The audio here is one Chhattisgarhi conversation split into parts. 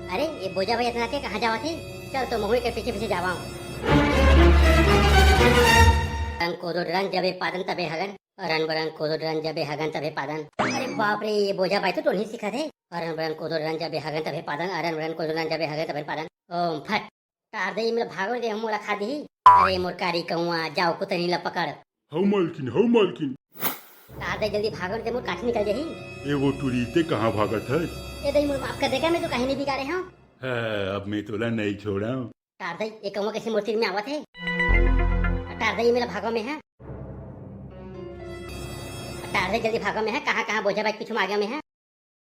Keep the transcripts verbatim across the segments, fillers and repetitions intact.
अरे, ये बोजा भाई अतना के कहाँ जावत हे? चल तो महूँ एकर पीछे पीछे जावँव। रंग कोदो रन जबे पादन तबे हगन, रन बरन कोदो रन जबे हगन तबे पादन। अरे बाप रे, ये बोजा भाई तो टोनही सीखत हे। रन बरन कोदो रन जबे हगन तबे पादन, रन बरन कोदो रन जबे हगन तबे पादन। ओम फट। टार दे, ये मेला भागो दे, मोला खा दिही। अरे मोर कारी कौआ, जाओ कुतनी ला पकड़। हौ मालकिन, हौ मालकिन। टार दे, जल्दी भागो दे, मोर काठी निकल जाही। ए वो टुरी, ते कहाँ भागत है? ए दई, मोर माफ कर देगा, मैं तो कहीं नहीं बिगाड़े हँव। हाँ, अब मैं तोला नहीं छोड़ँव। टार दे, ए कौआ कैसे मोर तीर में आवत हे? टार दे, ये मेला भागो में है। टार दे, जल्दी भागो में है, कहाँ कहाँ बोजा भाई पीछू में आगे में है।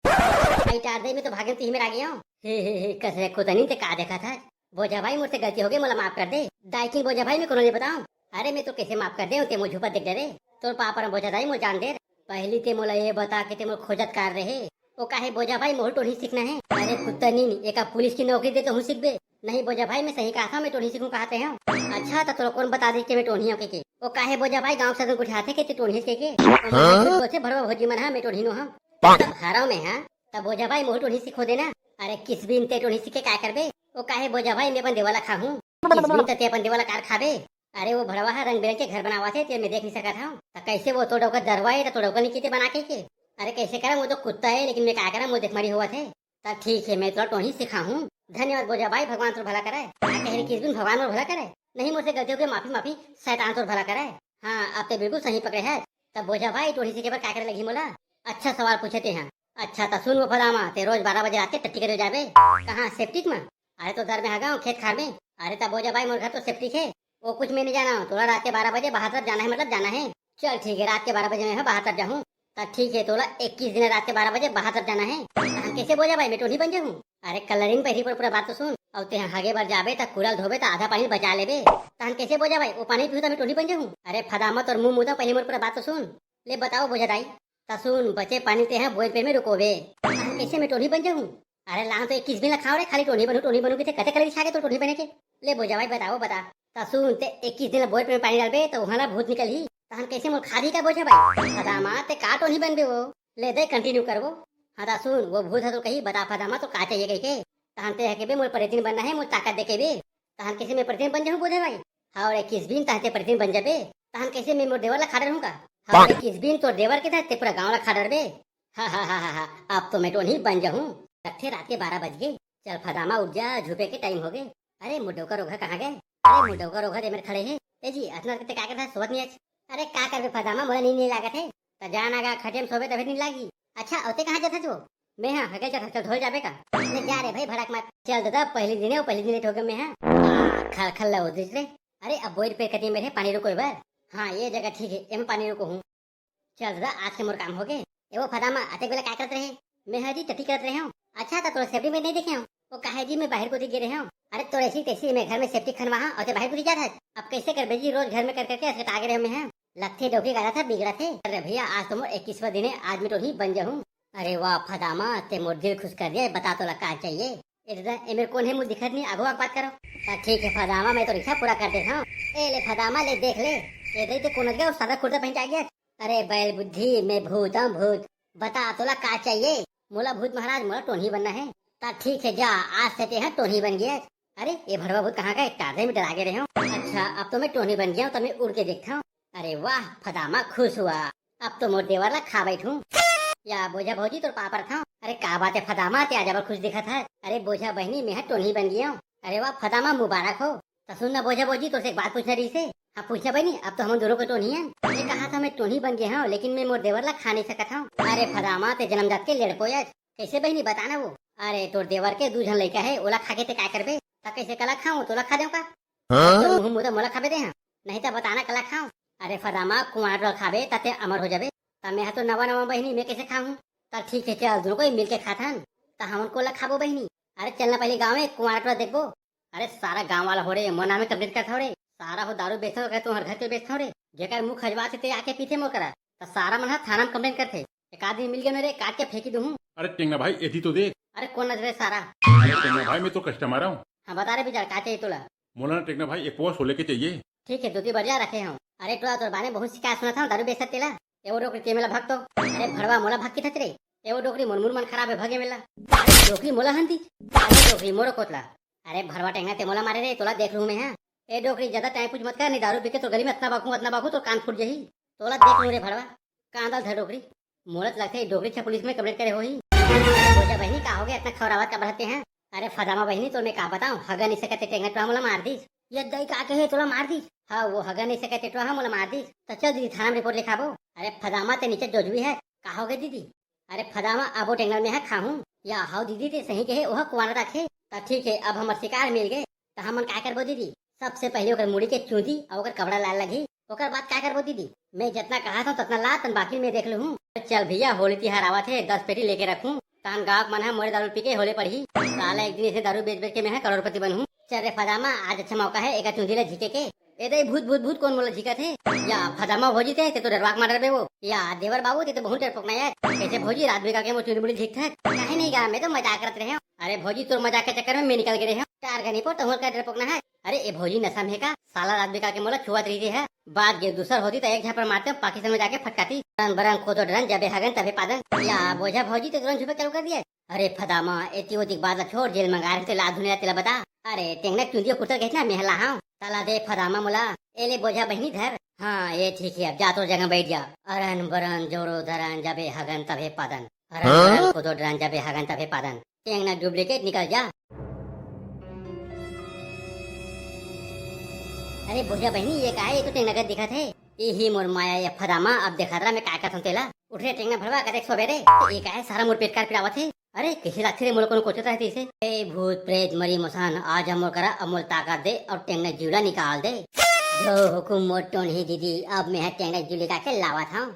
भाई टार दे, मैं तो भागे तीही में आ गया हूँ। हे हे हे, कसरे कुतनी, ते का देखत हस? बोजा भाई, मोर से गलती हो गई, मोला माफ कर दे। दाई किन बोजा भाई, मैं कोनो ले बताऊँ? अरे मैं तो कैसे माफ कर दे, ते मोर झूपा देख डरे। तोर पापा रे बोजा दाई, मोर जान दे। पहली ते मोला ये बता के ते मोर खोजत कार रहे। ओ काहे बोजा भाई, मोहू टोनही सीखना है? अरे कुतनी, एका पुलिस की नौकरी दे तो हूँ सीखबे। नहीं बोजा भाई, मैं सही कहा था, मैं टोनही सीखूँ कहा ते हँव। अच्छा, त तोला कौन बता दे कि मैं टोनही हँव के के? ओ काहे बोजा भाई, गाँव के सब उठाथे के ते टोनही के के? ओ मैं खुद बोलथे भरवा भौजी मन हा, मैं टोनही नो हँव। तब हरव में हा, तब बोजा भाई मोहू टोनही सिखो देना। अरे किस बिन ते टोनही सीखे का करबे? ओ काहे बोजा भाई, मैं अपन देवला खाहूँ। किस बिन त ते अपन देवला कार खाबे? अरे वो भरवा हा रंग बिरंग के घर बनावत हे, ते मैं देख नहीं सकत हँव। त कैसे वो तो डौकर दरवा हे, त तो डौकर नहीं कीते बना के के? अरे कैसे करम, वो तो कुत्ता हे, लेकिन मैं का करम, वो देख मरी होवत हे। त ठीक हे, मैं तोला टोनही सिखाहूँ। धन्यवाद बोजा भाई, भगवान तोर भला करे। का कहे रे किस बिन, भगवान मोर भला करे? नहीं, मोर से गलती हो गई, माफी माफी, शैतान तोर भला करे। हाँ, अब ते बिल्कुल सही पकड़े हस। तब बोजा भाई, टोनही सीखे बर का करे लगही मोला? अच्छा सवाल पूछे ते हा। अच्छा त सुन वो फदामा, ते रोज बारह बजे रात के टट्टी करे जाबे। कहाँ, सेप्टिक में? अरे तो दर में हगँव, खेत खार में। अरे त बोजा भाई, मोर घर तो सेप्टिक हे, वो कुछ मैं नहीं जानँव। तोला रात के बारह बजे बाहर तरफ जाना हे, मतलब जाना हे। चल ठीक हे, रात के बारह बजे मैं हा बाहर तरफ जाहूँ। त ठीक हे, तोला इक्कीस दिन रात के बारह बजे बाहर तरफ जाना हे। तहन कैसे बोजा भाई, मैं टोनही बन जाहूँ? अरे कलरिन पहिरी, पर पूरा बात तो सुन। अउ तेहा हगे बर जाबे त कुड़ा ल धोबे त आधा पानी बचा लेबे। तहन कैसे बोजा भाई, वो पानी पीहूँ त मैं टोनही बन जाहूँ? अरे फदामा, तोर मुँह मुदा, पहली मोर पूरा बात तो सुन। ले बताओ बोजा दाई। त सुन, बचे पानी तेहा बोर पेड़ में रुकोबे। तहन कैसे मैं टोनही बन जाहूँ? अरे लान तो इक्कीस दिन ला खाँव रे, खाली टोनही बनहूँ, टोनही बनहूँ कहिथे, कते कलरी छा गे तोर टोनही बने के? ले बोजा भाई, बताओ बता। त सुन, ते इक्कीस दिन ला बोर पेड़ में पानी डालबे त उहाँ ला भूत निकलही। तहन कैसे मोला खा दिही का बोजा भाई? फदामा, ते का टोनही बनबे वो? ले दे, continue करबो। हाँ त सुन, वो भूत ह तो कही, बता फदामा, तो का चाहिए कहि के? तहन ते ह कहिबे, मोर परेतिन बनना हे, मोर ताकत देखेबे। तहन कैसे मैं परेतिन बन जाहूँ बोजा भाई? हाँ रे किस बिन, तहन ते परेतिन बन जाबे। तहन कैसे मैं मोर देवर ला खा डरहूँ का? हाँ रे किस बिन, तोर देवर के तहन ते पूरा गाँव ला खा डरबे। हा हा हा हा हा, अब तो मैं टोनही बन जाहूँ। लगथे रात के बारह बज गे। चल फदामा, उठ जा, झूपे के टाइम हो गे। अरे मोर डौका रोगहा कहाँ गे? अरे मोर डौका रोगहा ते मेर खड़े हे। ए जी, अतना के ते का करत हस, सोवत नहीं हस? अरे का करबे फदामा, मोला नींद नहीं लागत हे। त जा ना गा, खटिया में सोबे तभे नींद लागी। अच्छा, अउ ते कहाँ जात हस वो? मैं हा हगे जात हँव, चल धोए जाबे का? ले जा रे भाई, भड़क मत। चल दादा, पहली दिन हे, पहली दिन लेट हो गे मैं हा। आ, खल खल ला उतरिस रे। अरे अब बोर पेड़ कती मेर हे पानी रुकोय बर। हाँ, ये जगह ठीक हे, एमा पानी रुकोहूँ। चल दादा, आज के मोर काम हो गे। ए वो फदामा, अतेक बेला काय करत रहे? मैं हा जी टट्टी करत रहे हँव। अच्छा, त तोला सेप्टिक में नहीं देखे हँव? वो काहे जी, मैं बाहर कोती गे रहे हँव। अरे तोर ऐसी तैसी, मैं घर में सेप्टिक खनवा हँव अउ ते बाहर कोती जात हस। अब कैसे करबे जी, रोज घर में कर करके असकटा गे रहे हँव मैं हा। लगथे डौकी का आदत ह बिगड़त हे। अरे भैया, आज तो मोर इक्कीसवाँ दिन हे, आज मैं टोनही बन जाहूँ। अरे वाह फदामा, ते मोर दिल खुश कर दिया, बता तोला का चाहिए? ए दादा, ए मेर कोन हे, मोला दिखत नहीं, आगू आके बात करो। त ठीक हे फदामा, मैं तोर इच्छा पूरा कर देत हँव। ए ले फदामा, ले देख ले, ए दई ते कोन अस गा, सादा कुर्ता पहन के आ गे। अरे बैल बुद्धि, मैं भूत हँव भूत। बता तोला का चाहिए? मोला भूत महाराज, मोला टोनही बनना हे। त ठीक हे जा, आज से ते हा टोनही बन गे। अरे ये भड़वा भूत कहाँ गे? टार दे, मैं डरा गे रहे हँव। अच्छा, अब तो मैं टोनही बन गे हँव, त मैं उड़ के देखत हँव। अरे वाह, फदामा खुश हुआ, अब तो मोर देवर ला खा बैठहूँ। या बोजा भौजी, तोर पाँव परत हँव। अरे का बात हे फदामा, ते आज अब्बड़ खुश दिखत हस। अरे बोजा बहिनी, मैं हा टोनही बन गे हँव। अरे वाह फदामा, मुबारक हो। त सुन ना बोजा भौजी, तोर से एक बात पूछना रहिस हे। हाँ पूछ ना बहिनी, अब तो हमन दूनों के टोनही हन। मैं कहा था मैं टोनही बन गे हँव, लेकिन मैं मोर देवर ला खा नहीं सकत हँव। अरे फदामा, ते जनमजात के लेड़पो अस। कैसे बहिनी, बता ना वो। अरे तोर देवर के दू झन लइका हे, ओला खा के ते काय करबे? त कैसे कला खाहूँ, तोला खा देहूँ का? हाँ? तोर मुँह मुदा मोला खाबे ते हा? नहीं त बता ना कला खाहूँ। अरे फदामा, कुंवारा टूरा खाबे त ते अमर हो जाबे। त मैं हा तो नवा नवा बहिनी, मैं कैसे खाहूँ? त ठीक हे, चल दूनों कोई मिल के खाथन। त हमन कोन ला खाबो बहिनी? अरे चल ना पहली गाँव में कुंवारा टूरा देखबो। अरे सारा गाँव वाला हो रे, मोर नाम में complain करत हव रे। सारा हो दारू बेचथव, कहे तुम्हर घर के बेचथव रे। जेकर मुँह खजवाथे ते आके पीथे मोर करा। त सारा मन ह थाना में complain करथे। एक आदमी मिल गे ना रे, काट के फेंकी दूहूँ। अरे टेंगना भाई, एती तो देख। अरे कोन अस रे सारा? अरे टेंगना भाई, मैं तो customer हँव। हाँ बता रे बिजार, का चाहिए तोला? मोला ना टेंगना भाई, एक पोवा सोले के चाहिए। ठीक हे, दोती बर जा रखे हँव। अरे टूरा, तोर बारे में बहुत शिकायत सुनत हँव, दारू बेचथस तेला। ए वो रोक रे, ते मेला भग तो। अरे भड़वा, मोला भग किथस रे? ए वो डोकरी, मोर मुड़ मन खराब हे, भगे मेला। अरे डोकरी, मोला हन दी। अरे डोकरी, मोरो कोतला। अरे भरवा टेंगना, ते मोला मारे रे, तोला देख लूं मैं, हां। ए डोकरी, ज्यादा टाइम पूछ मत कर, नहीं दारू पी के तोर गली में अतना बकूं, अतना बकूं, तोर कान फूट जाही। तोला देख लूं रे भरवा। कांदल धर डोकरी। मोला तो लगथे डोकरी छा पुलिस में कंप्लेंट करे होही। अरे बोझा बहिनी, का होगे, अतना खौरावत काबर हते हैं? अरे फदामा बहिनी, तो मैं का बताऊं, हगा नहीं सकत हे टेंगना टुहा मोला मार दिस। ये दई का कहे, तोला मार दिस? हां, वो हगा नहीं सकत हे टुहा मोला मार दिस। त चल दीदी, थाना में रिपोर्ट लिखाबो। अरे फदामा, ते नीचे जोजवी है, का होगे दीदी? अरे फदामा, अब वो टेंगना मैं हा खाहूं। या हाव दीदी, ते सही कहे, ओह कुंवारा राखे। त ठीक है, अब हमर शिकार मिल गए, त हमन का करबो दीदी? सबसे पहले ओकर मुड़ी के चूंदी अउ ओकर कपड़ा लाय लगही, ओकर बाद का करबो दीदी? मैं जतना कहा था ततना ला तन, बाकी मैं देख लूं। चल भैया, होली तिहार आवत हे, दस पेटी लेके रखूं, तहन गांव के मन ह मोरे दारू पी के होले पड़ही। साला एक दिन ऐसे दारू बेच बेच के मैं ह करोड़पति बनहूं। चल रे फदामा, आज अच्छा मौका है एकर चूंदी ला झीके के। ए दे भूत, भूत, भूत, कौन मोला झीकत हे? या फदामा भौजी ते, ते तो डरवा के मार डरबे वो। या देवर बाबू, ते तो बहुत डरपोकना यार। कैसे भौजी, रात बिका के मोर चूंदी मुड़ी झीकत हे? काहे नहीं गा, मैं तो मजाक करत रहे हूं। अरे भौजी, तोर मजाक के चक्कर में मैं निकल गए रहे हूं। टार गनी पो, तोहर का डरपोकना है? अरे ए भौजी, नशा में हे का? साला रात बिका के मोला छुआत रहिसे हे। बात गे दूसर होती त एक झापड़ मारते, पाकिस्तान में जाके फटकाती। बरन बरन खोदो डरन, जबे हगन तबे पादन। या बोझा भौजी, ते तुरंत झुपे चालू कर दिए। अरे फदामा, एती ओती के बात ला छोड़, जेल मंगा रहे ते ला धुनिया तेला बता। अरे टेंगना चुंदिया कुर्ता कहतना मेहला हां। ताला दे फदामा मोला। ए ले बोझा बहिनी धर। हां, ये ठीक है, अब जा तोर जगह बैठ जा। अरन बरन जोरो धरन, जबे हगन तबे पादन। अरन बरन खोदो डरन, जबे हगन तबे पादन। टेंगना डुप्लीकेट, निकल जा। अरे बोझा बहिनी, ये का है? ये तो टेंगना का दिखत है। इही मोर माया ये फदामा, अब देखत रहा मैं का करत हूं तेला। उठ रे टेंगना भरवा, कतेक सोबे रे। ये का है, सारा मोर पेट कार पिरावत है। अरे कैसे लागथे रे, मोला कोनो कोचत रहती से। ए भूत प्रेत मरी मसान, आज मोर करा अमोल ताकत दे अउ टेंगना जीवला निकाल दे। जो हुकुम मोर टोनही दीदी, अब मैं ह टेंगना जीवली का के लावत हूं।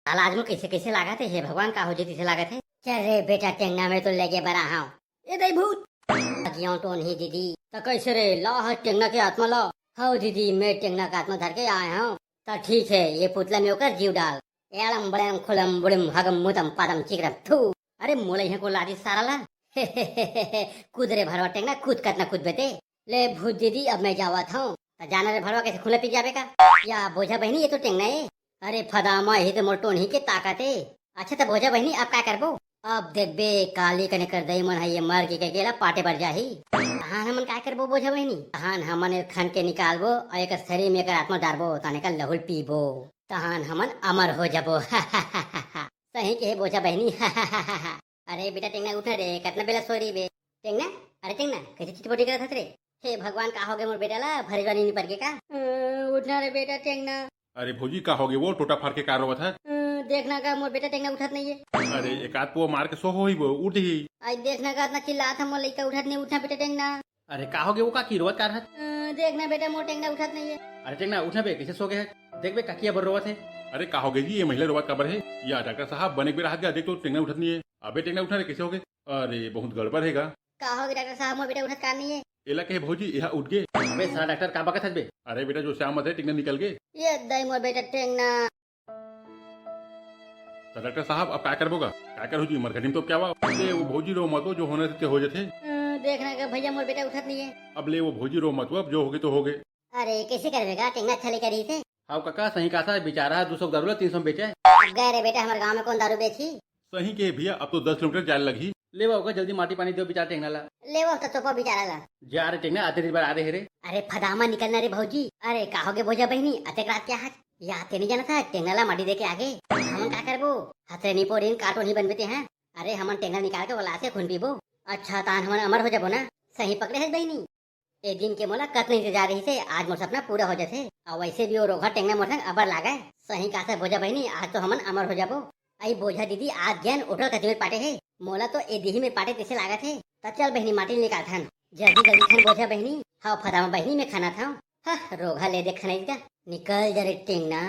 साला आज मोर कैसे कैसे लागत हे, हे भगवान, का हो जतिसे लागत हे। चल रे बेटा, टेंगना में तो लेगे बरा हूं। ए दई भूत। अगियों टोनही दीदी। त कैसे रे, ला ह टेंगना के आत्मा ला। हव दीदी, मैं टेंगना के आत्मा धर के आए हूं। त ठीक है, ये पुतला में ओकर जीव डाल। एड़म बड़म खुलम बुड़म हगम मुतम पादम चिकरम थू। अरे मोला इहां को लादी सारा ला। कूद रे भरवा टेंगना, कूद, कतना कूद बेटे। ले भूत दीदी, अब मैं जावत हूं। त जाना रे भरवा, कैसे खुला पी जाबे का? या बोझा बहिनी, ये तो टेंगना है। अरे फदामा, यही तो मोर टोनही के ताकत है। अच्छा त बोझा बहिनी, अब का करबो? अब देखबे, काली कने कर दई मन है, ये मर के, के गेला पाटे बर जाही। तहान हमन का करबो बोझा बहिनी? तहान हमन ए खन के निकालबो अउ एकर शरीर में एकर आत्मा डारबो, ताने का लहुल पीबो। तहान हमन अमर हो जाबो। सही कहे बोझा बहिनी। अरे बेटा टेंगना, उठ ना रे, कतना बेला सोय रहिबे। टेंगना, अरे टेंगना, कैसे चिटपोटी करत हस रे? हे भगवान, का होगे मोर बेटा ला, भरे जवानी नहीं परगे का? अ, उठ ना रे बेटा टेंगना। अरे भौजी, का होगे वो टोटा फार के का रोवत हस? अ, देखना का मोर बेटा टेंगना उठत नहीं है। अरे एक आध पुआ मार के सो होही वो, उठ ही। आज देखना का अतना चिल्लात हे मोर लइका, उठत नहीं, उठना बेटा टेंगना। अरे का होगे वो काकी, रोवत का रहत? अ, देखना बेटा मोर टेंगना उठत नहीं है। अरे टेंगना उठना बे, कैसे सो गए है? देख बे काकी अब रोवत है। अरे का होगे जी, ये महिला रोवत काबर है? या डॉक्टर साहब, बने एक बेर हाथ गया, देख तो टेंगना उठत नहीं है। अबे टेंगना उठना रे, कैसे होगे? अरे बहुत गड़बड़ है गा। का होगे डॉक्टर साहब, मोर बेटा उठत का नहीं है। एला कहे भौजी, एहा उठ गे। अबे साला डॉक्टर का बकत हस बे? अरे बेटा जो श्याम मत है, टेंगना निकल गे। ये दई मोर बेटा टेंगना। त डॉक्टर साहब, अब का करबो गा? का करहू जी, मरघटी में तो क्या हुआ? ले वो भौजी रो मत, वो जो होना रहिथे हो जथे। अ, देखना का भैया मोर बेटा उठत नहीं है। अब ले वो भौजी रो मत, वो अब जो होगे तो होगे। अरे कैसे करबे गा, टेंगना अच्छा लेके रही थे। हाव काका, सही कहा था, बेचारा दू सौ दारू ला तीन सौ में बेचे। अब गए रे बेटा, हमर गांव में कौन दारू बेची? सही के भैया, अब तो दस किलोमीटर जाए लगही। ले वो का जल्दी माटी पानी दो बेचारा टेंगना ला। ले वो तो तोपा बेचारा ला। जा रे टेंगना, आते दिन बार आ रहे रे। अरे फदामा निकलना रे भौजी। अरे का होगे बोझा बहिनी, अतेक रात के आहत? या ते नहीं जाना था, टेंगना ला माटी दे के आगे। हमन का करबो? हथरे नहीं पोरिन काटो नहीं बनबे ते हैं। अरे हमन टेंगना निकाल के ओला से खून पीबो। अच्छा तान हमन अमर हो जाबो ना। सही पकड़े है बहिनी। ए दिन के मोला कतना इंतजार रहिसे, आज मोर सपना पूरा हो जथे। अउ वैसे भी वो रोगहा टेंगना मोर संग अबर लागे। सही कहा था बोझा बहिनी, आज तो हमन अमर हो जाबो। अई बोझा दीदी, आज गेन उठल कति मेर पाटे हे। मोला तो ए दिही मेर पाटे तैसे लागत हे। त चल बहिनी, माटी निकालथन। जल्दी जल्दी थन बोझा बहिनी। हाव फदामा बहिनी, मैं खनाथंव। हह, रोगहा ले दे खनई का। निकल जा रे टेंगना।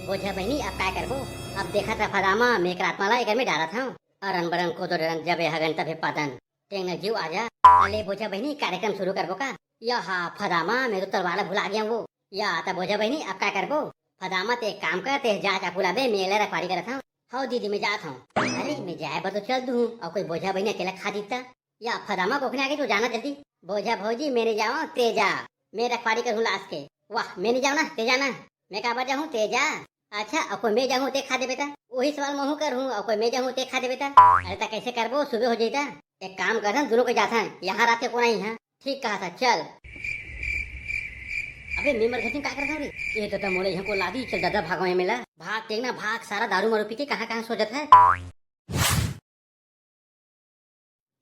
बोझा बहिनी, अब का करबो? अब देखत रह फदामा, मैं एकर आत्मा ला एकर में डारत हंव। अरन बरन कोदो डरन, जबे हगन तबे पादन। टेंगना जीव आजा। अले बोझा बहिनी, कार्यक्रम शुरू करबो का? या हा फदामा, मैं तो तलवार ला भुला गया वो। या त बोझा बहिनी, अब का करबो? फदामा, ते एक काम कर, ते जा चाकू लाबे, मैं एला रखवारी करत हंव। हव दीदी, मैं जात हंव। अरे, मैं जाए बर तो चल दूं, अउ कोई बोझा बहिनी अकेला खा दिता। या फदामा, कोखने आगे तू जाना जल्दी। बोझा भौजी, मैं नहीं जावंव, ते जा। मैं रखवारी करहूं लाश के। वाह, मैं नहीं जावंव ना, ते जाना। मैं काबर जाहूं, ते जा। अच्छा, अउ कोई मैं जाहूँ ते खा देबे ता? वही सवाल महूँ करहूँ, अउ कोई मैं जाहूँ ते खा देबे ता? अरे ता कैसे करबो, सुबह हो जाई ता। एक काम करथन, दोनों के जाथन, यहाँ रात के कोन आही, हाँ? ठीक कहा था, चल। अबे मैं मरघटी म का करत हँव रे? ये तो, तो मोला यहाँ को ला दी, चल दादा भागो ये मेला। भाग टेंगना भाग, सारा दारू मारू पी के कहाँ कहाँ सो जात हे।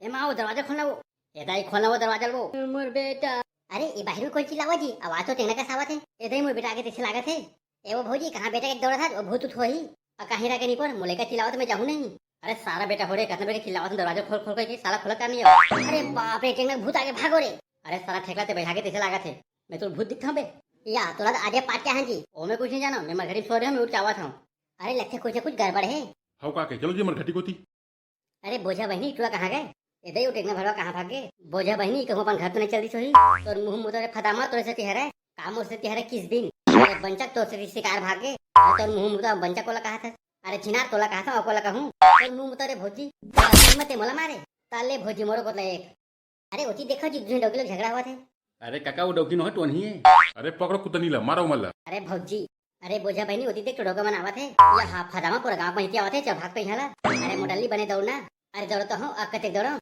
ए माँ, वो दरवाजा खोलना वो। ए दाई, खोलना वो दरवाजा वो। मोर बेटा। अरे, ये बाहिर में कोई चिल्लावा जी, आवाज तो टेंगना कस आवत हे। ए दाई, मोर बेटा आगे तइसे लागत हे। ए वो भौजी, कहाँ बेटा के दौड़त हस, वो भूत उत होही। अउ कहीं रह के नहीं पर, मोला का चिल्लावत, मैं जाहूँ नहीं। अरे सारा बेटा हो रे, कतना बेर के चिल्लावत हँव, दरवाजा खोल खोल के कि साला खोलत का नहीं हो। अरे बाप रे, टेंगना भूत आगे भागो रे। अरे सारा ठेकला ते बैठा के तइसे लागत हे। मैं तो भूत दिखत हँव बे। या, तोला तो आजे पाट के आहन जी। ओ मैं कुछ नहीं जानँव, मैं मरघटी म सो रहे हँव, मैं उठ के आवत हँव। अरे लगथे कुछ ना कुछ गड़बड़ हे। हव का के, चलो जी मरघटी कोती। अरे बोझा बहिनी, टुरा कहाँ गे? ए दे, ओ टेंगना भरवा कहाँ भाग गे? बोझा बहिनी, कहूँ अपन घर तो नहीं चल दिस होही? तोर मुँह मुतोरे फदामा, तोरे सेती हरे, का मोर सेती हरे किस दिन? अरे बंचक, तोर सेती शिकार भाग गे। अरे तोर मुँह मुतोरे बंचक कोला कहाथस? अरे छिनार तोला कहाथँव, अउ कोला कहूँ? तोर मुँह मुतोरे भौजी, तोर हिम्मत हे मोला मारे? ताले भौजी मोरो कोतला एक। अरे ओती देखो जी, दुनों डौकी लोग झगड़ा होवत हे। अरे काका, वो डौकी नोहे, टोनही हे। अरे पकड़ो कुतनी ला, मारो ओमन ला। अरे भौजी, अरे बोझा बहिनी, ओती देख तो डौका मन आवत हे। या हाँ, फदामा पूरा गाँव म इहिते आवत हे, चल भाग तो इहाँ ला। अरे मोटल्ली बने दौड़ना। अरे दौड़ो तो हँव, अब कतेक दौड़ँव।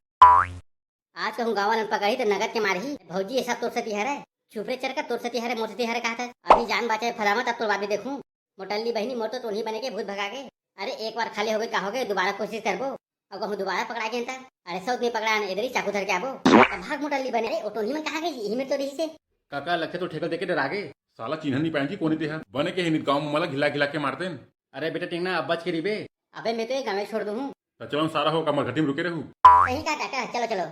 आज कहूँ गाँव वालन पकड़ही तो नगद के मारही। भौजी, ये सब तोर सेती हरे। चुप रे चरका, तोर सेती हरे, मोर सेती हरे कहाथस। अभी जान बाँचे फदामा, तब तोर बाद में देखहूँ। मोटल्ली बहिनी, मोर तो टोनही बने के भूत भगा गे। अरे एक बार खाली हो गे, का हो गे, दोबारा कोशिश करबो। अउ कहूँ दोबारा पकड़ा गे त? अरे सौत नहीं पकड़ान, एदरी चाकू धर के आबो। अब भाग मोटल्ली बने। अरे ओ टोनही मन कहाँ गे जी? इही मेर तो रहिस हे। काका, लगथे तो ठेकल देके डरा गे। साला चिन्हा नहीं पाएन जी कोन हे तेहा। बने के हे नित गाँव म मला घिला घिला के मारतेन। अरे बेटा टेंगना, अब बच के रहिबे। अबे मैं तो ये गाँव छोड़ दूँ हूँ। त चलो सारा हो का मरघटी म रुके रहू। सही कहा काका, चलो चलो।